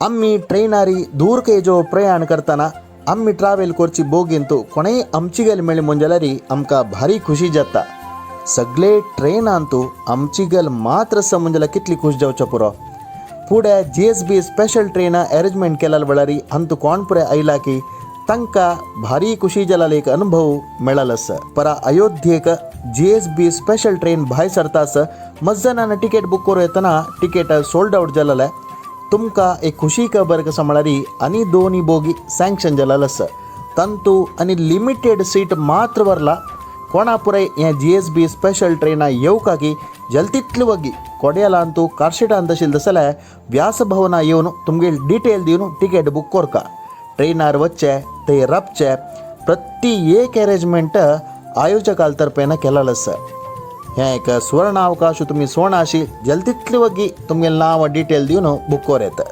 आमी ट्रेनारी दूर जो प्रयाण करतना आमी ट्रॅव्हल करची बोगींतू कोणेय आमची गेल मेळ्ळी म्हण जाल्यार आमकां भारी खुशी जाता. सगळे ट्रेनांतू आमची गल मात्र आसा म्हण जाल्यार कितली खूश जावचें पुरो. फुडें जीएसबी स्पेशल ट्रेन अरेंजमेंट केल्या वेळार अंतू कोण पुरे आयला की तांकां भारी खुशी जाल्लो एक अनुभव मेळ्ळो आसा. परा अयोध्येक जीएसबी स्पेशल ट्रेन भायर सरता आसा. मज्जनान तिकेट बूक करूं येतना तिकेट सोल्ड आउट जालेलें. तुमकां एक खुशी खबर कसा म्हळ्यार आनी दोनी बोगी सँक्शन जालेलो आसा. तांतू आनी लिमिटेड सीट मात्र वरला. कोणा पुराय हें जीएसबी स्पेशल ट्रेना येवका की जलतितले वगी कोड्यालांतू कारशेटांत आशिल्लें तशें जाल्यार व्यास भवना येवन तुमगेली डिटेल दिवन तिकेट बूक करका. ट्रेनार वचचें, थंय राबचें, प्रति एक अरेंजमेंट आयोजकाल तर्फेन केलेलो आसा. हें एक सुवर्ण अवकाश तुमी सोणाशी जलतितले वगी तुमगेलें नांव डिटेल दिवन बूक कर येता.